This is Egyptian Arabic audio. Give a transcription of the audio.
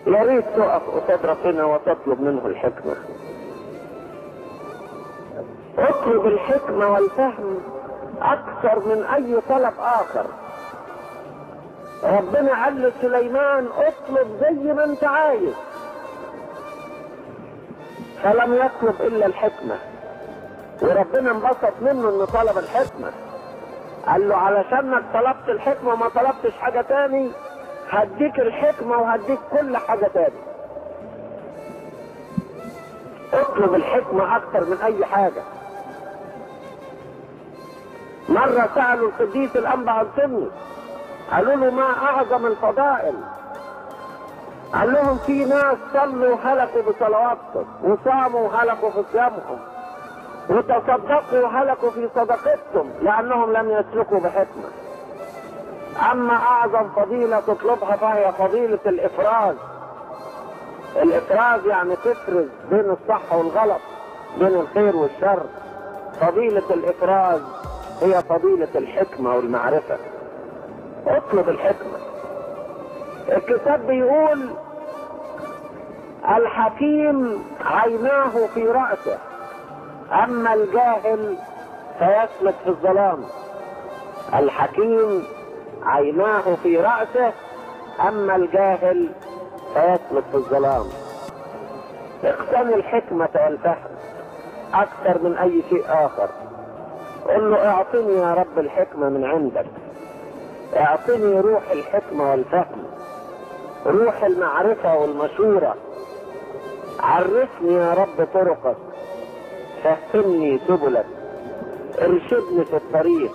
يا ريت تقف قصاد ربنا وتطلب منه الحكمة. اطلب الحكمة والفهم أكثر من أي طلب آخر. ربنا قال لسليمان اطلب زي ما انت عايز، فلم يطلب إلا الحكمة، وربنا انبسط منه انه طلب الحكمة. قال له علشانك طلبت الحكمة ما طلبتش حاجة تاني، هديك الحكمة وهديك كل حاجة تاني. اطلب الحكمة أكثر من أي حاجة. مرة سألوا القديس الأنبا أنطونيوس، قالوا له ما أعظم الفضائل؟ قال لهم في ناس صلوا وهلكوا بصلواتهم، وصاموا وهلكوا في صيامهم، وتصدقوا وهلكوا في صدقتهم، لأنهم لم يسلكوا بحكمة. أما أعظم فضيلة تطلبها فهي فضيلة الإفراز. الإفراز يعني تفرز بين الصح والغلط، بين الخير والشر. فضيلة الإفراز هي فضيلة الحكمة والمعرفة. اطلب الحكمة. الكتاب بيقول الحكيم عيناه في رأسه، أما الجاهل فيسلك في الظلام. الحكيم عيناه في رأسه، أما الجاهل فيسلك في الظلام. اقتني الحكمة والفهم أكثر من أي شيء آخر. قل له اعطني يا رب الحكمة من عندك، اعطني روح الحكمة والفهم، روح المعرفة والمشورة. عرفني يا رب طرقك، فهمني سبلك، ارشدني في الطريق.